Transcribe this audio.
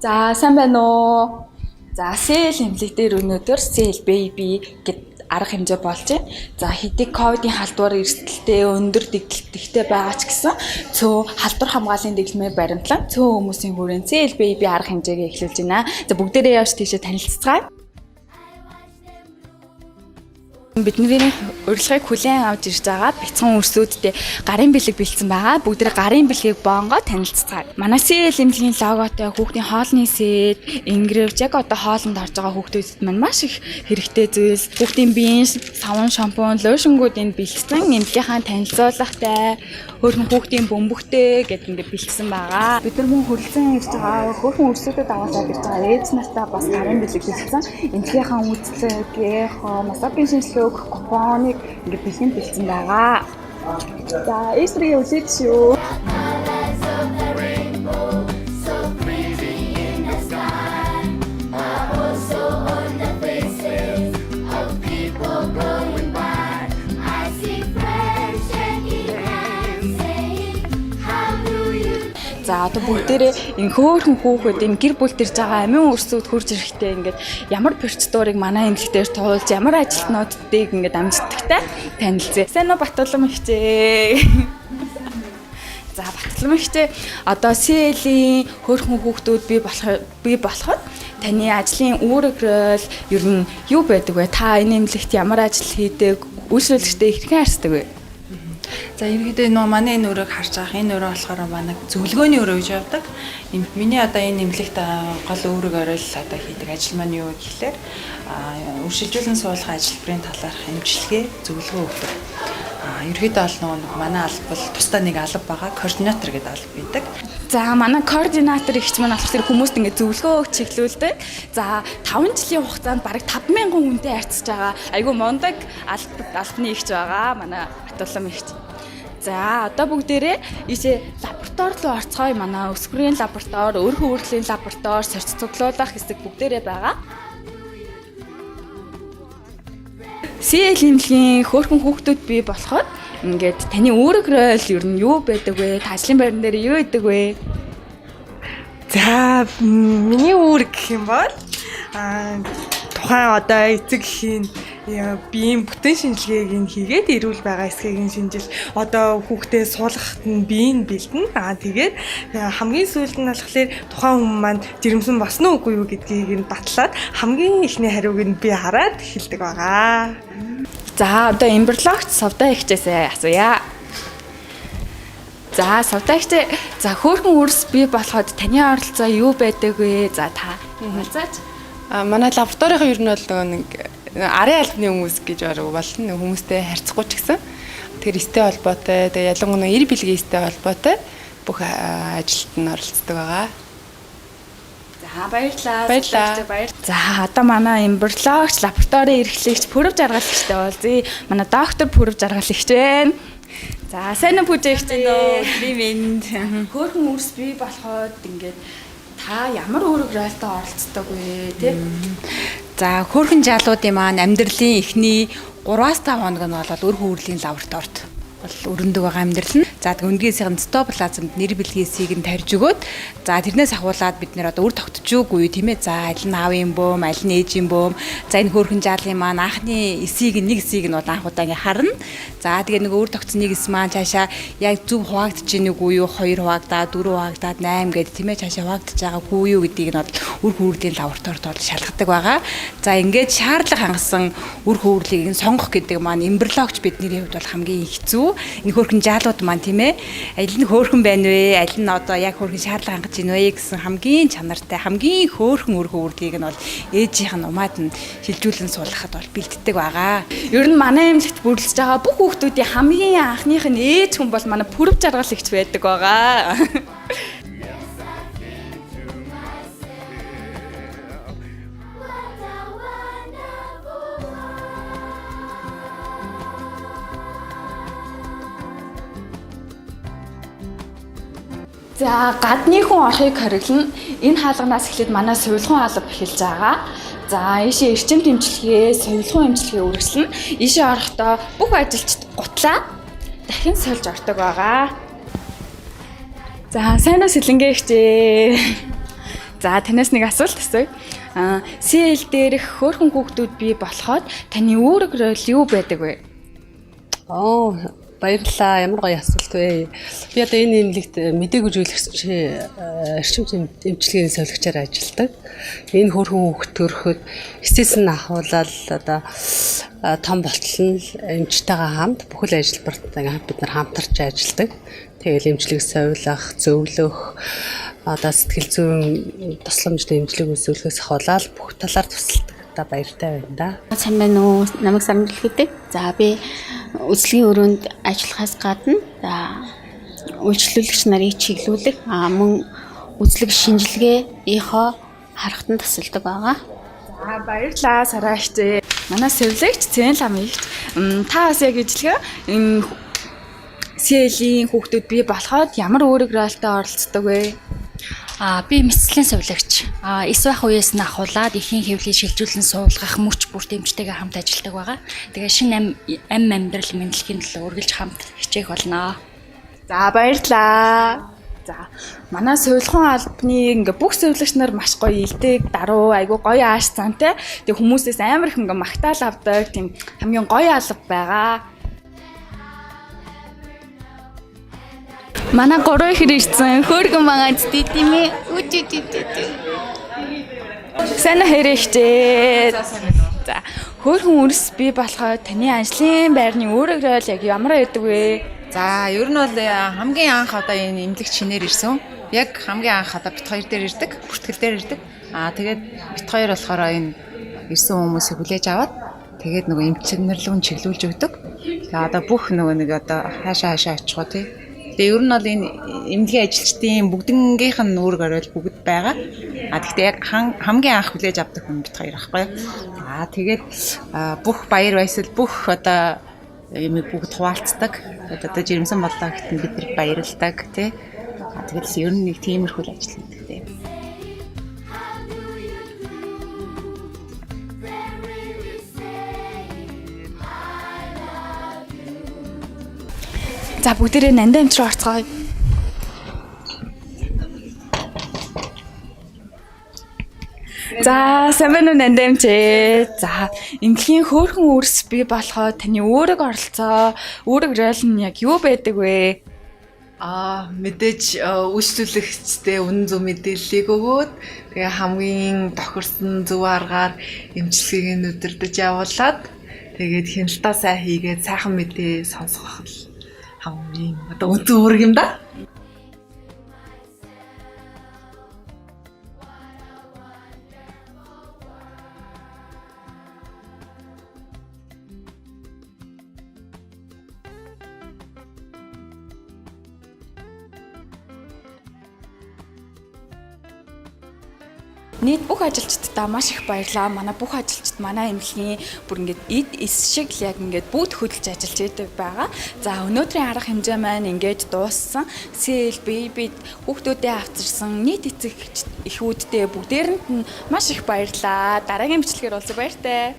За сайн байна уу? За сэл эмнэлэг дээр өнөөдөр сэл baby гэд арга хэмжээ болж байна. За хэдий ковидын халдвар эрсдэлтэй өндөр дэгдэлттэй байгаа ч гэсэн цөөн халдвар хамгааллын дэглэмээр баримтлан цөөн хүмүүсийн хүрээнд сэл baby арга хэмжээг эхлүүлж байна. За бүгдээрээ явж тийшээ танилцацгаая. Бидний урилгыг хүлээн авч ирж байгаа бяцхан өрсүүдтэй гарын бэлэг бэлдсэн байгаа. Бүгдээ гарын бэлгийг бонгоо танилцацгаая. Манай CL эмнэлгийн логотой хүүхдийн хоолны сет, ингэрвч яг одоо хоолнд орж байгаа хүүхдүүдэд маань маш их хэрэгтэй зүйлс. Хүүхдийн биеийн савн, шампунь, лошингууд энд бэлдсэн. Эмнэлгийнхаа танилцуулгатай, хөөрхөн хүүхдийн бөмбөгтэй гэд ингээд бэлдсэн байгаа. Бид нар мөн хүрэлцэн ирж байгаа хөөрхөн өрсүүдэд агуулаад ирж байгаа ээж нартаа бас гарын бэлэг бэлдсэн. Эмнэлгийнхаа үйлчлэг, эхо, масагийн шинжилгээ өгөх купоныг ингээд бэлгэнд бэлдсэн байгаа. За, ээж нарыг үлээж шүү. Colors of the rainbow, so pretty in the sky, are also on the faces of people going by. I see friends shaking hands, saying, "How do you?" За одоо бүгдээрээ энэ хөөрхөн хүүхэд энэ гэр бүлд ирж байгаа амин өрсүүд хурж ирэхдээ ингээд ямар процедурыг манай эмнэлэг дээр туулж ямар ажилтнуудыг ингээд амжтдагтай танилцъя. Сайн уу Батулам ихчээ. За Батулам ихчээ одоо CL-ийн хөөрхөн хүүхдүүд бий болоход таны ажлын үүрэг рол ер нь юу байдаг вэ? Та энэ эмнэлэгт ямар ажил хийдэг? Үйлчлүүлэгчтэй хэрхэн харьцдаг вэ? За ерөнхийдөө нөө манай энэ өрөөг харж байгаа. Энэ өрөө болохоор манай зөвлөгөөний өрөө гэж явдаг. Миний одоо энэ эмнэлэгт гол үүрэг орол одоо хийдэг ажил маань юу вэ гэхлээр өршилжүүлэн суулгах ажилбарын талаарх эмчилгээ, зөвлөгөө өгдөг. Ерөнхийдөө бол нөгөө нэг манай алба бол тусдаа нэг алба байгаа. Координатор гэдэг алба байдаг. За манай координатор ихч маань болохоор тэр хүмүүст ингээд зөвлөгөө өгч чиглүүлдэг. За 5 жилийн хугацаанд бараг 5000 хүнтэй харьцаж байгаа. Айгүй мундаг албаны ихч байгаа. Манай Батулам ихч. За одоо бүгдээрээ ийшээ лаборатори руу орцгоё. Манай өсвөрийн лаборатори, өрхөн үүрлийн лаборатори, сорьц цуглуулах хэсэг бүгдээрээ байгаа. CL эмнэлгийн хөөрхөн хүүхдүүд бий болоход ингээд таны үүрэг рол ер нь юу байдаг вэ? Та ажлын байран дээр юу идэг вэ? За миний үүрэг гэх юм бол тухайн одоо эцэг эхийн биеийн бүтэн шинжилгээг нь хийгээд эрүүл байгаа эсхийг нь шинжил одоо хүүхдээ суулгахад нь биеийг бэлдэнэ. Тэгээд хамгийн сүүлд нь болохоор тухайн хүн маань жирэмсэн болсон уу үгүй юу гэдгийг нь батлаад хамгийн эхний хариуг нь би хараад хэлдэг байгаа. За одоо эмбриологч Сувда ихчээсээ асууя. За Сувда ихчээ за хөөрхөн үрс бий болоход таны оролцоо юу байдаг вэ? За та хэлцээч. Манай лабораторийн ер нь бол нөгөө нэг арын албаны хүмүүс гэж бараг болно. Хүмүүстэй харьцахгүй ч гэсэн. Тэр эстэй холбоотой, тэгээ ялангуяа эр бэлгийн эстэй холбоотой бүх ажилд нь оролцдог байгаа. За баярлалаа. Баярлалаа. Сувда ихчээ, баяр. За одоо манай эмбриологч лабораторийн эрхлэгч Пүрэв Жаргал ихтэй уулзъя. Манай доктор Пүрэв Жаргал ихч байна. За сайн уу Пүжээ ихчээ. Өдрийн мэнд. Хөөрхөн үрс бий болоход ингээд та ямар үүрэг ролтой оролцдог вэ тий? За хөөрхөн залуудын маань амьдралын эхний 3-5 хоног нь бол өр хүүрлийн лабораторид бол өрнөдөг байгаа амьдрал нь. За тэг өндгийсийн цитоплазмд нэр бэлгийсийг нь тарьж өгөөд за тэрнээс ахуулаад бид нэр одоо үр тогтож үгүй тийм ээ. За аль нь аавын бөөм, аль нь ээжийн бөөм. За энэ хөөрхөн жалын маань анхны эсийг нэг эсийг нь бол анх удаа ингээ харна. За тэгээ нөгөө үр тогтсон нэг эс маань цаашаа яг зөв хуваагдаж ийн үгүй юу? 2 хуваагдаад, 4 хуваагдаад, 8 гээд тийм ээ цаашаа хуваагдаж байгаагүй юу гэдгийг нь бол үр хүүрлийн лабораторид бол шалгадаг байгаа. За ингээд шаардлага хангасан үр хүүрлийг нь сонгох гэдэг маань эмбриологч бидний хувьд бол хамгийн хэцүү. Энэ хөөрхөн жалууд маань тийм ээ аль нь хөөрхөн байна вэ? Аль нь одоо яг хөөрхөн шаардлага хангаж ийн вэ гэсэн хамгийн чанартай, хамгийн хөөрхөн үр хүүрлийг нь бол ээжийнх нь умаад нь шилжүүлэн суулгахад бол бэлддэг байгаа. Ер нь манай эмнэлэгт бүрлэж байгаа бүх хүүхдүүдийн хамгийн анхных нь ээж хүн бол манай Пүрэв Жаргал ихч байдаг байгаа. What a wonderful За гадны хүн орохыг хориглоно. Энэ хаалганаас эхлээд манай сувилахын алба эхэлж байгаа. За ийшээ эрчим дэмжлэгээ, сувилахын эмчилгээ үргэлжлэнэ. Ийшээ орохдоо бүх ажилчид гутлаа дахин сольж ордог байгаа. За сайн уу Сэлэнгэ ихчээ. За, танаас нэг асуулт асууя. CL дээрх хөөрхөн хүүхдүүд бий болоход таны үүрэг роль юу байдаг вэ? Оо, баярлалаа. Ямар гоё асуулт вэ. Би одоо энэ эмнэлэгт мдэггүй зүйлгсэн чи эрчим хүчний эмчилгээний совилогчоор ажилладаг. Энэ хөөрхөн хүүхд төрөхөд эцэс нь ахуулаад одоо том болтол нь эмчтэйгээ хамт бүхэл ажилбарт бид нар хамтарч ажилладаг. Тэгэл эмчилгээг совилох, зөвлөх, одоо сэтгэл зүйн тусламжтай эмчилгээг үзүүлэхээс ахуулаад бүх талаар тусалдаг. Одоо баяртай байна да. Сайн байна уу? Намайг Сарамжил гэдэг. За, би үзлэгийн өрөөнд ажиллахаас гадна за үйлчлүүлэгч нарыг чиглүүлэх, мөн үзлэг шинжилгээ ихоо харахад нь тусалдаг байгаа. За, баярлалаа Сараагч. Манай сувилагч Цэн лам ихч та бас яг ижлэгээ энэ CL-ийн хүүхдүүд бий болоход ямар үүрэг ролтой оролцдог вэ? Би мэсцлийн сувилагч. Эс байх үеэс нь ахуулаад эхийн хэвлийг шилжүүлэн суулгах мөч бүрт эмчтэйгээ хамт ажилладаг байгаа. Тэгээ шинэ ам амьдрал мэдлэгийн төлөө үргэлж хамт хичээх болно. За, баярлалаа. За, манай сувилахын албаны ингээ бүх сувилагч нар маш гоё илдэг, даруй, айгу гоё ааш цантай. Тэгээ хүмүүсээс амар их ингээ магтаал авдаг тийм хамгийн гоё алба байгаа. Манай гурван ихэр ирсэн. Хөөргөн байгаа зү тийм ээ. Үт үт үт үт. Сайн хэрэгчээ. За, хөөрхөн үрс бий болоход таны ажлын байрны үүрэг роль яг ямар байдаг вэ? За, ер нь бол хамгийн анх одоо энэ эмнэлэг шинээр ирсэн. Яг хамгийн анх одоо бит хоёр дээр ирдэг, бүртгэл дээр ирдэг. Тэгээд бит хоёр болохоор энэ ирсэн хүмүүсийг хүлээж аваад тэгээд нөгөө эмчилгээнэрлүүн чиглүүлж өгдөг. Тэгээ одоо бүх нөгөө нэг одоо хаашаа хаашаа очих уу тий. Тэгээ ер нь бол энэ эмнэлгийн ажилчдын бүгднгийнх нь үүрэг оройл бүгд байгаа. Тэгтээ яг хамгийн анх хүлээж авдаг хүн бит хоёр байхгүй юу. Тэгээд бүх баяр баясгал бүх одоо юмыг бүгд хуваалцдаг. Одоо жирэмсэн боллоо гэхэд бид нар баярлдаг тий. Тэгэл ер нь нэг тиймэрхүү л ажил хийдэг тий. How do you do? They're really saying, I love you. За, бүгдээрээ нандаа эмч рүү орцгоё. За, сайн байна уу нандаа эмч ээ. За, эмнэлгийн хөөрхөн үрс бий болоход таны үүрэг оролцоо, үүрэг роль нь яг юу байдаг вэ? Мэдээж үйлчлүүлэгчтэй үнэн зөв мэдээллийг өгөөд тэгээ хамгийн тохирсон зөв аргаар эмчилгээг нь удирдах явуулаад тэгээд хяналтаа сайн хийгээд сайхан мэдээ сонсгох л хамгийн одоо үндсэн үүрэг юм да. Нийт бүх ажилчдаа маш их баярлалаа. Манай бүх ажилчид манай эмнэлгийн бүр ингээд эд эс шиг л яг ингээд бүгд хөдөлж ажиллаж идэг байгаа. За, өнөөдрийн арга хэмжээ маань ингээд дууссан. CLB бид хүүхдүүдээ авчирсан нийт эцэг эхүүддээ бүгдээрэнд нь маш их баярлалаа. Дараагийн бичлэгээр уулзъя, баяртай.